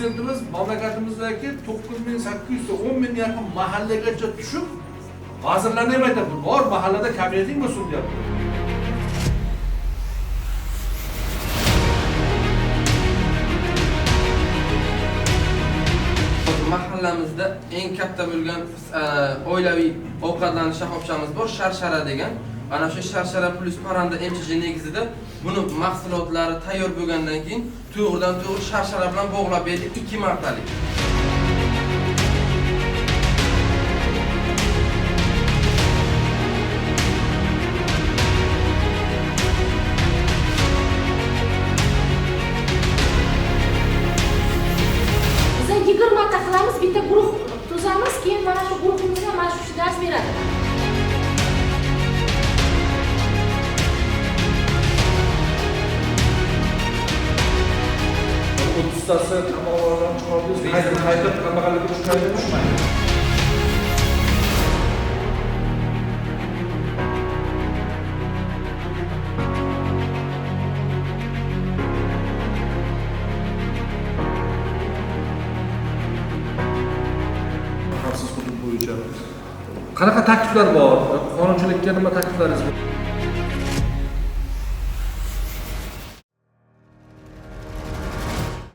Prezidentimiz mamlakatimizdagi 9800 ta 10 mingga yaqin mahallagacha tushib, vazirlarni ham aytyapti, bor mahallada kabineting bo'lsin deyapti. Mahallamizda eng katta bo'lgan oilaviy ovqatlanish shoxobchamiz bor, Sharshara degan. Ana shu Sharshara plus parranda MCG negizida buni mahsulotlari tayyor bo'lgandan keyin to'g'ridan to'g'ri Sharshara bilan bog'lab berdik 2 martalik. Biza 20 ta qilamiz, bitta guruh tuzamiz, keyin mana shu guruhimizga mana shu dars beradi. O'ttiztasi kambag'allardan chiqardingiz, qaytib qaytib kambag'allikka tushmaydimi? Tushmaydi. Xavfsiz hudud bo'yicha qanaqa takliflar bor? Qonunchilikka nima takliflaringiz bor?